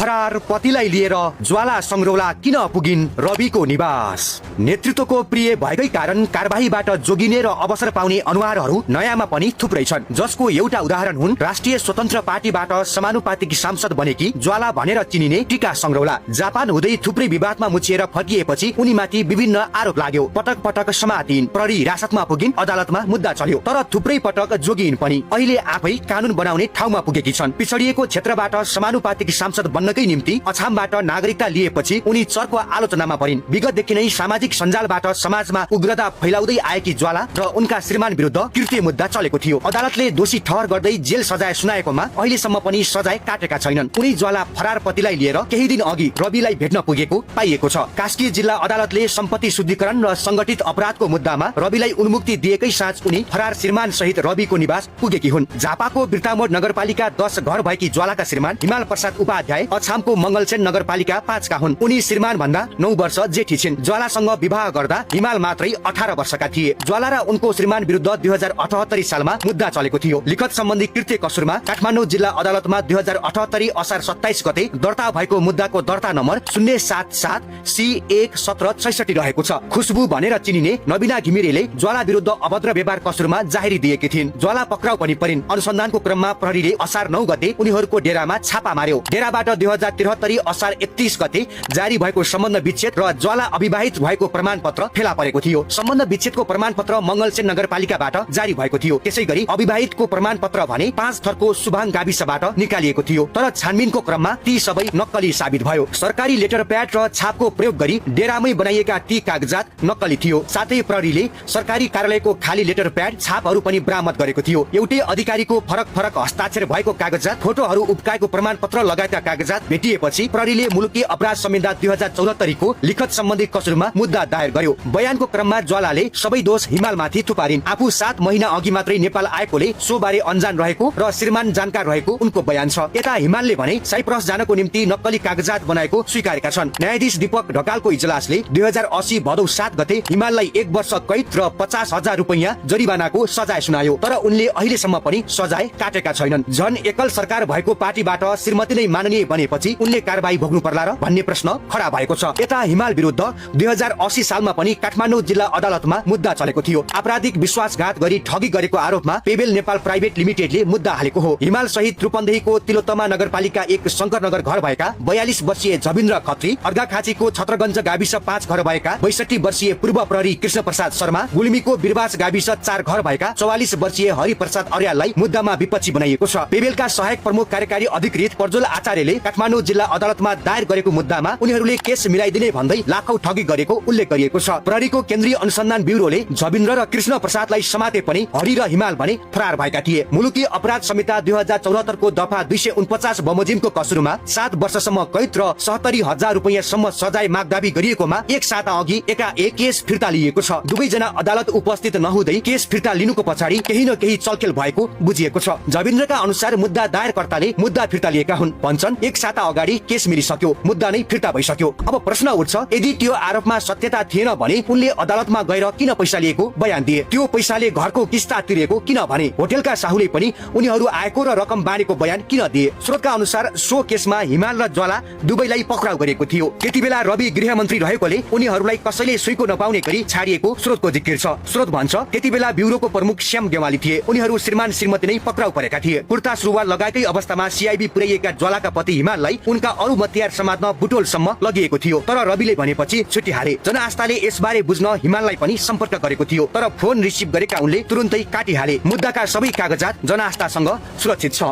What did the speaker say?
फरार पतिलाई लिएर ज्वाला संग्रौला किन पुगिन् रविको निवास। नेतृत्वको प्रिय भएकै कारण कारबाहीबाट जोगिने र अवसर पाउने अनुहारहरू नयाँमा पनि थुप्रै छन्, जसको एउटा उदाहरण हुन् राष्ट्रिय स्वतन्त्र पार्टीबाट समानुपातिक सांसद बनेकी ज्वाला भनेर चिनिने टीका संग्रौला। जापान हुँदै थुप्रै विवादमा मुछिएर फर्किएपछि उनीमाथि विभिन्न आरोप लाग्यो। पटक पटक समातिन, प्रहरी हिरासतमा पुगिन्, अदालतमा मुद्दा चल्यो, तर थुप्रै पटक जोगिन् पनि। अहिले आफै कानून बनाउने ठाउँमा पुगेकी छन्। पिछडिएको क्षेत्रबाट समानुपातिक सांसद बन्नकै निम्ति अछामबाट नागरिकता लिएपछि उनी चर्को आलोचनामा परिन्। विगतदेखि नै सामाजिक सञ्जालबाट समाजमा उग्रता फैलाउँदै आएकी ज्वाला र उनका श्रीमान विरुद्ध कृत्य मुद्दा चलेको थियो। अदालतले दोषी ठहर गर्दै जेल सजाय सुनाएकोमा अहिलेसम्म पनि सजाय काटेका छैनन्। उनी ज्वाला फरार पतिलाई लिएर केही दिन अघि रविलाई भेट्न पुगेको पाइएको छ। कास्की जिल्ला अदालतले सम्पत्ति शुद्धिकरण र संगठित अपराधको मुद्दामा रविलाई उन्मुक्ति दिएकै साँझ उनी फरार श्रीमान सहित रविको निवास पुगेकी हुन्। झापाको बिर्तामोड नगरपालिका 10 घर भएकी ज्वालाका श्रीमान हिमाल प्रसाद उपाध्याय अछामको मंगलसेन नगरपालिका 5 का हुन्। उनी श्रीमान भन्दा 9 वर्ष जेठी छिन्। ज्वालासँग विवाह गर्दा हिमाल मात्रै 18 वर्षका थिए। ज्वाला र उनको श्रीमान विरुद्ध 2078 सालमा मुद्दा चलेको थियो। लिखत सम्बन्धी कृत्य कसुरमा काठमाडौँ जिल्ला अदालतमा 2078 असार 27 गते दर्ता भएको मुद्दाको दर्ता नम्बर 077 C11766 रहेको छ। खुशबु भनेर चिनिने नबिना घिमिरेले ज्वाला विरुद्ध अभद्र व्यवहार कसुरमा जाहेरी दिएकी थिइन्। ज्वाला पक्राउ पनि परिन्। अनुसन्धानको क्रममा प्रहरीले असार 9 गते उनीहरूको डेरामा छापा मार्यो। डेराबाट 2073 असार 31 गते जारी भएको सम्बन्ध विच्छेद र ज्वाला अविवाहित भएको प्रमाणपत्र फेला परेको थियो। सम्बन्ध विच्छेदको प्रमाणपत्र मंगलसेन नगरपालिकाबाट जारी भएको थियो। त्यसैगरी अविवाहितको प्रमाणपत्र भने 5 थरको सुभाङ गाविसबाट निकालिएको थियो, तर छानबिनको क्रममा ती सबै नक्कली साबित भयो। सरकारी लेटर प्याड र छापको प्रयोग गरी डेरामै बनाइएका ती कागजात नक्कली थियो। साथै प्रहरीले सरकारी कार्यालयको खाली लेटर प्याड छापहरू पनि बरामद गरेको थियो। एउटै अधिकारीको फरक फरक हस्ताक्षर भएको कागजात, फोटोहरू उब्काएको प्रमाणपत्र लगायतका कागजात भेटिएपछि प्रहरीले मुलुकी अपराध संहिता 2074 को लिखत सम्बन्धी कसुरमा मुद्दा दायर गर्यो। बयानको क्रममा ज्वालाले सबै दोष हिमालमाथि थुपारिन्। आफू 7 महिना अघि मात्रै नेपाल आएकोले सो बारे अनजान रहेको र श्रीमान जानकार रहेको उनको बयान छ। यता हिमालले भने साइप्रस जानको निम्ति नक्कली कागजात बनाएको स्वीकारेका छन्। न्यायाधीश दीपक ढकालको इजलासले 2080 भदौ 7 गते हिमाललाई 1 वर्ष कैद र 50,000 रुपैयाँ जरिवानाको सजाय सुनायो, तर उनले अहिलेसम्म पनि सजाय काटेका छैनन्। झन एकल सरकार भएको पार्टीबाट श्रीमती नै माननीय बनेपछि उनले कारबाही भोग्नु पर्ला र भन्ने प्रश्न खडा भएको छ। यता हिमाल विरुद्ध 2080 सालमा पनि काठमाडौँ जिल्ला अदालतमा मुद्दा चलेको थियो। आपराधिक विश्वासघात गरी ठगी गरेको आरोपमा पेबेल नेपाल प्राइभेट लिमिटेडले मुद्दा हालेको हो। हिमाल सहित रूपन्देहीको तिलोत्तमा नगरपालिका 1 शंकरनगर घर भएका 42 वर्षीय जबिन्द्र खत्री, अर्घाखाँचीको छत्रगञ्ज गाविस 5 घर भएका 62 वर्षीय पूर्व प्रहरी कृष्ण प्रसाद शर्मा, गुल्मीको बिरबास गाविस 4 घर भएका 44 वर्षीय हरिप्रसाद अर्याललाई मुद्दामा विपक्षी बनाइएको छ। पेबेलका सहायक प्रमुख कार्यकारी अधिकृत प्रज्वल आचार्यले काठमाडौँ जिल्ला अदालतमा दायर गरेको मुद्दामा उनीहरूले केस मिलाइदिने भन्दै लाखौं ठगी गरेको उल्लेख गरिएको छ। प्रहरीको केन्द्रीय अनुसन्धान ब्युरोले जबिन्द्र र कृष्ण प्रसादलाई समाते पनि हरि र हिमाल भने फरार भएका थिए। मुलुकी अपराध संहिता 2074 को दफा 249 बमोजिमको कसुरमा 7 वर्षसम्म कैद र 70,000 रुपैयाँसम्म सजाय मागदावी गरिएकोमा 1 साता अघि एकाएक केस फिर्ता लिएको छ। दुवैजना अदालत उपस्थित नहुँदै केस फिर्ता लिनुको पछाडि केही न केही चलखेल भएको बुझिएको छ। जबिन्द्रका अनुसार मुद्दा दायरकर्ताले मुद्दा फिर्ता लिएका हुन् भन्छन्। 1 साता अगाडि केस मिलिसक्यो, मुद्दा नै फिर्ता भइसक्यो। अब प्रश्न उठ्छ, यदि त्यो आरोपमा सत्यता थिएन भने उनले अदालतमा गएर किन पैसा लिएको बयान दिए? त्यो पैसाले घरको किस्ता तिरेको किन भने? होटेलका साहुले पनि उनीहरू आएको र रकम बाँडेको बयान किन दिए? स्रोतका अनुसार सो केसमा हिमाल र ज्वाला दुवैलाई पक्राउ गरेको थियो। त्यतिबेला रवि गृहमन्त्री रहेकोले उनीहरूलाई कसैले सुइको नपाउने गरी छाडिएको स्रोतको जिकिर छ। स्रोत भन्छ त्यतिबेला ब्युरोको प्रमुख श्याम गेवाली थिए। उनीहरू श्रीमान श्रीमती नै पक्राउ परेका थिए। कुर्ता सुरुवाल लगाएकै अवस्थामा सीआईबी पुर्याइएका ज्वालाका पति हिमाललाई उनका अरू मतियार समात्न बुटोलसम्म लगिएको थियो, तर रविले भनेपछि छुट्टी हाले। जनआस्थाले यसबारे बुझ्न हिमाललाई पनि सम्पर्क गरेको थियो, तर फोन रिसिभ गरेका उनले तुरुन्तै काटिहाले। मुद्दाका सबै कागजात जनआस्थासँग सुरक्षित छ।